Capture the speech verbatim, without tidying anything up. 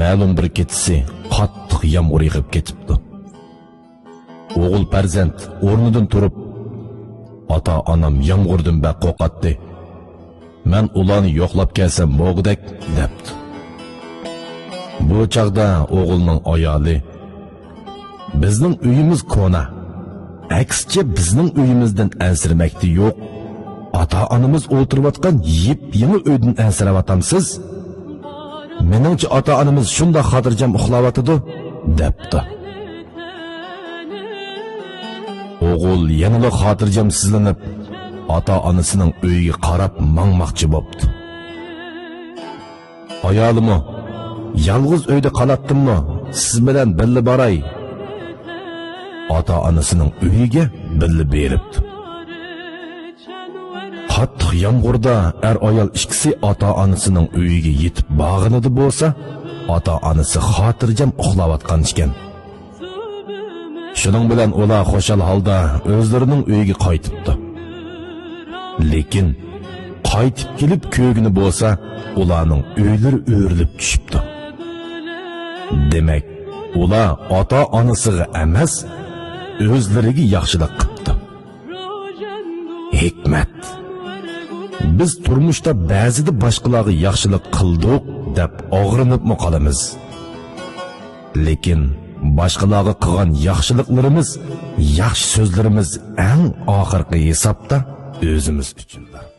مەلۇم بىر كېچىسى قاتتىق يامغۇر يېغىپ كېتىپتۇ. ئوغۇل پەرزەنت ئورنىدىن تۇرۇپ، «ئاتا-ئانام يامغۇردىن بەك قورقاتتى. مەن ئۇلارنى يوقلاپ كەلسەم بولغۇدەك» دەپتۇ. بۇ چاغدا ئوغۇلنىڭ ئايالى: «بىزنىڭ ئۆيىمىز كونا. ئەكسىچە، بىزنىڭ ئۆيىمىزدىن ئەنسىرىمەكتە يوق. ئاتا-ئانىمىز ئولتۇرۇۋاتقان يېپيېڭى ئۆيدىن ئەنسىرەۋاتامسىز؟ مېنىڭچە، ئاتا-ئانىمىز شۇنداق خاتىرجەم ئۇخلاۋاتىدۇ» دەپتۇ. ئوغۇل يەنىلا خاتىرجەمسىزلىنىپ، ئاتا-ئانىسىنىڭ ئۆيىگە قاراپ ماڭماقچى بوپتۇ. ئايالىمۇ: «يالغۇز ئۆيدە قالاتتىممۇ، سىز بىلەن بىللە باراي» ئاتا-ئانىسىنىڭ ئۆيىگە بىللە بېرىپتۇ. قاتتىق يامغۇردا ئەر-ئايال ئىككىسى ئاتا-ئانىسىنىڭ ئۆيىگە يېتىپ بارغىنىدا بولسا، ئاتا-ئانىسى خاتىرجەم ئۇخلاۋاتقان ئىكەن. شۇنىڭ بىلەن ئۇلار خۇشال ھالدا ئۆزلىرىنىڭ ئۆيىگە قايتىپتۇ. لېكىن قايتىپ كېلىپ كۆرگىنى بولسا، ئۇلارنىڭ ئۆيلىرى ئۆرۈلۈپ چۈشۈپتۇ. دېمەك، ئۇلار ئاتا-ئانىسىغا ئەمەس، ئۆزلىرىگە ياخشىلىق قىپتۇ. ھېكمەت. بىز تۇرمۇشتا بەزىدە باشقىلارغا ياخشىلىق قىلدۇق دەپ ئاغرىنىپمۇ قالىمىز. لېكىن باشقىلارغا قىلغان ياخشىلىقلىرىمىز، ياخشى سۆزلىرىمىز ئەڭ ئاخىرقى ھېسابتا ئۆزىمىز ئۈچۈندۇر.